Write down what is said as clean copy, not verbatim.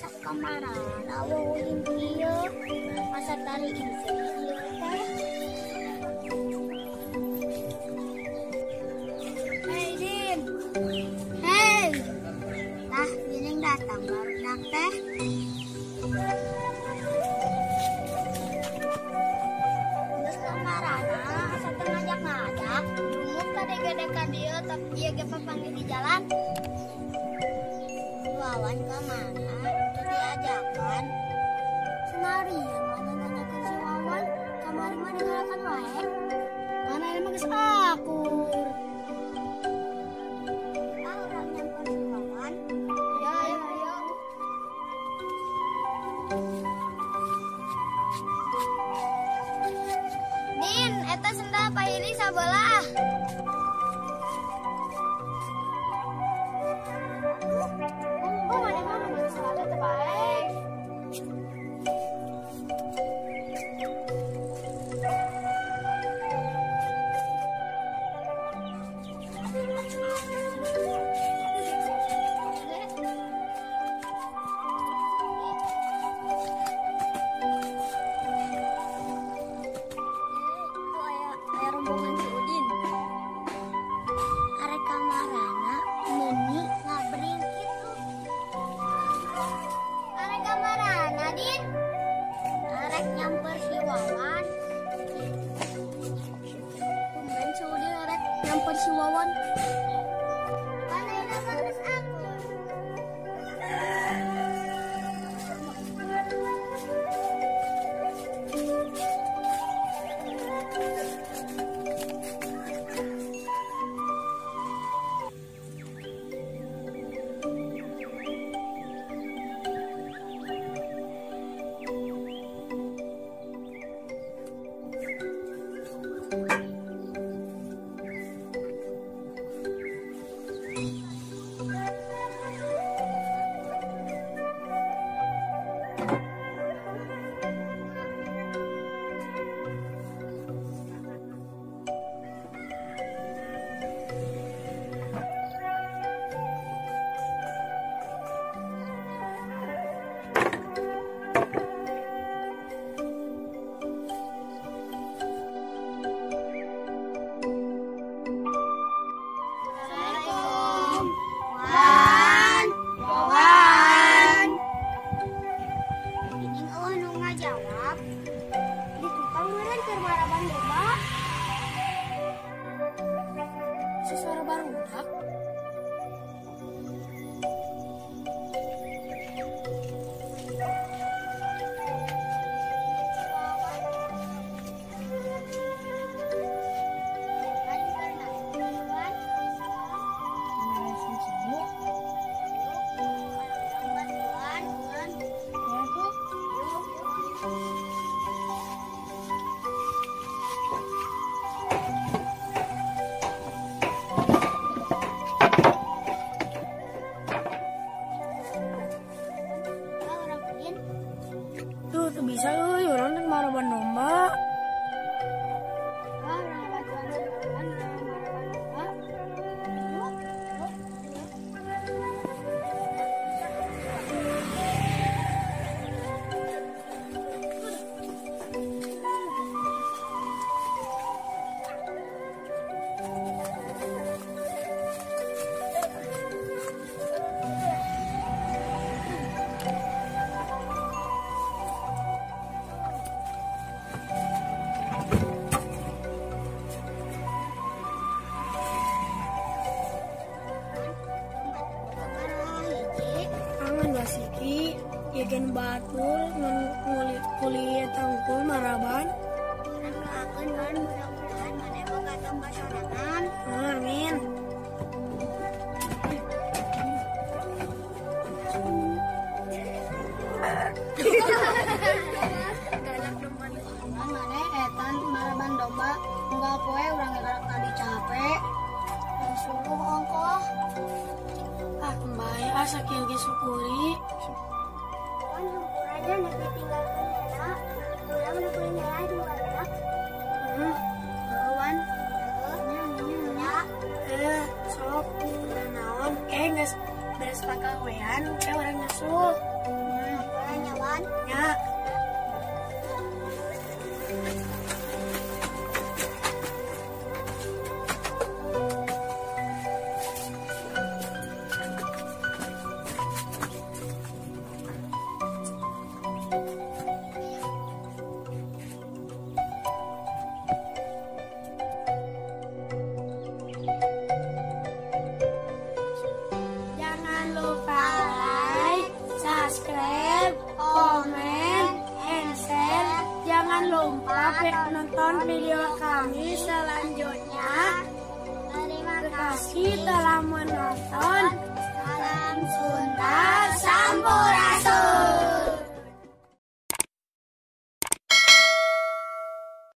Asa kamarana wawuhin kieu, asa tari ieu teh. Hei Din. Hei. Lah geuning datang barudak teh. Geus kamarana asa teu ngajak-ngajak. Dumuk kadege ka dieu tapi ieu ge papanggih di jalan. Wawan ka mana? Teu diajakan. Senarian mana nanyakeun si Wawan, kamari mah ninggalkan wae. Mana ieu mah geus akur. Ah, urang nyamper si Wawan. Ayo, ayo, ayo. Din, eta sendal pahili sabelah. Oh, mana mah mun sendal teh bae. Tuh aya rombongan si Udin. Arek kamarana meuni ngabring kitu. Arek kamarana Din. Arek nyamper si Wawan. Tumben si Udin arek nyamper si Wawan. Mana ini mah geus akur. Assalamualaikum. Wan, Wawan. Ini eueuh nu ngajawab. Di tukang meureun keur maraban domba. Suara barudak. Tuh, tuh bisa euy, urang teh maraban domba. Ah, urang bantuan si Wawan, urang maraban domba. Yuk, yuk. Basiki yagen batul ngan ngulit kulit tangkul maraban. Urang doakeun Wan, mudah-mudahan maneh boga domba sorangan. Amin. Wan maneh eta maraban domba unggal poe urang ge karak tadi capek. Subuh ongkoh. Ah, kembali asa kieu ge syukuri. Kan humpurannya nu ditinggalkeun heula. Urang nu kuring heula jeung barudak. Heeh, Wan. Heeh. Ya. Sok naon geus beres pagawean, urang nyusul. Jangan lupa like, subscribe, komen, and share. Jangan lupa nonton video kami selanjutnya. Terima kasih telah menonton. Salam Sunda.